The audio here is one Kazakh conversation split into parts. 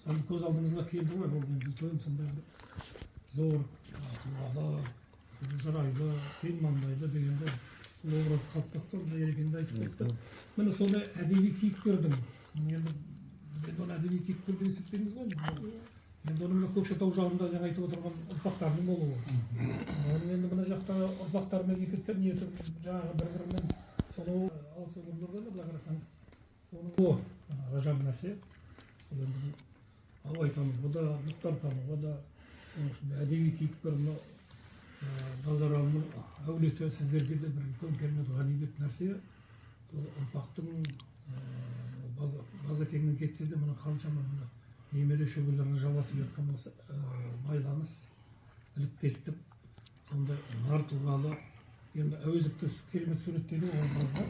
Соны көз алдымызға келді ғой. Бұл енді үлкен сондай бір зор тұлғалы, қызыл жарайлы, кең маңдайлы дегенде бұл образ қалыптасты ғой. Мына Ерекең де айтып кетті. Міне, сондай әдеби кейіпкердің, енді біз енді оны әдеби кейіпкер деп есептейміз ғой. Енді оның мына Көкшетау жағында жаңа айтып отырған ұрпақтарының болуы, оның енді мына жақта ұрпақтарымен екі нетіп, жаңағы бір бірімен сонау алыс өңірлерде де былай қарасаңыз, соның о ғажап нәрсе. Сол енді бұл Абайтануға да, Мұхтартануға да, соның ішінде әдеби кейіпкер мынау Базаралының әулеті сіздерге де бір үлкен керемет ғанибет нәрсе. Сол ұрпақтың Базекеңнен кетсе де, мына қаншама мына немере шөберелеріне жалғасып жатқан осы байланыс, іліктестік, сондай нар тұлғалы, енді Әуезовті керемет суреттейді ғой образда.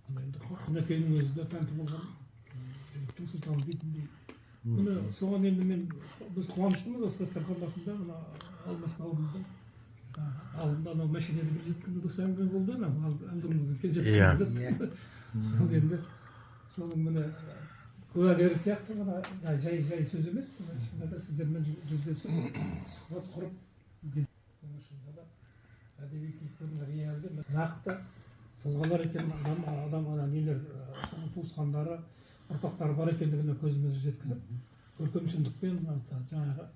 Мына енді Құнекеңнің өзі де тәнті болған жігіттің сұлтаны дейтіндей. Міне, соған енді біз қуаныштымыз. Осы дастархан басында мына Алмас бауырымыздың алдында анау машинада келе жатқанда да осы әңгіме болды, анау алдыңғы келе жатқанда. Сол енді соның, міне, куәгері сияқты. Мына жай жай сөз емес, мына шынында да сіздермен жүздесіп, сұхбат құрып, оның шынында да әдеби кейіпкердің реалды, нақты тұлғалар екен, адам ана нелер, соның туысқандары, ұрпақтары бар екендігіне көзімізді жеткізіп, көркем шындықпен жаңағы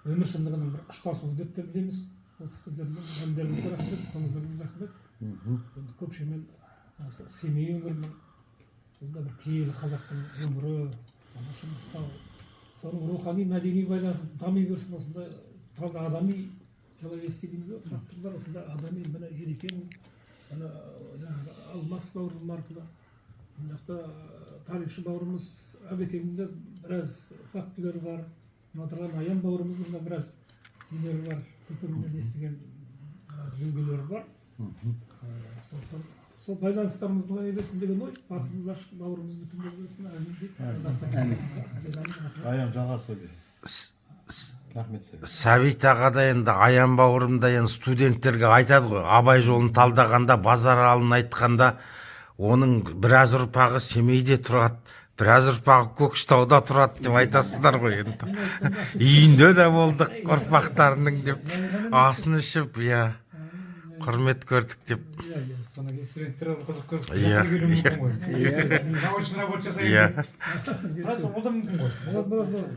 өмір шындығының бір ұштасуы деп те білеміз. Осы сіздердің әндеріңізге рахмет, көңілдеріңізге рахмет. Енді Көкшемен осы Семей өңірінің, бұл да бір киелі қазақтың өңірі, ана Шыңғыстау, соның рухани мәдени байланысы дами берсін. Осындай таза адами, человеческий дейміз ғой, факторлар, осындай адами, міне, Ерекең, мына жаңағы Алмас бауырым арқылы, мына жақта тарихшы бауырымыз Әбекеңнің де біраз фактілері бар, мына отырған Аян бауырымыздың да біраз нелері бар, көкемнен естіген біраз жүлгелері бар. Сондықтан сол байланыстарымыз нығая берсін деген ой. Басымыз ашық, бауырымыз бүтін бола берсін. Әмин дейік. Аян, жалғастыр бер. Рахмет сізге. Сәбит аға да, енді Аян бауырым да енді студенттерге айтады ғой, Абай жолын талдағанда, Базаралыны айтқанда, оның біраз ұрпағы Семейде тұрады, біраз ұрпағы Көкшетауда тұрады деп айтасыздар ғой. Енді үйінде де болдық ұрпақтарының деп, асын ішіп, иә, құрмет көрдік деп. иә иә Содан кейін студенттер қызық көріп Иә, келуі мүмкін ғой. Научный работа жасаймын деп. Рас, ол да мүмкін ғой. Болады, болады, болады.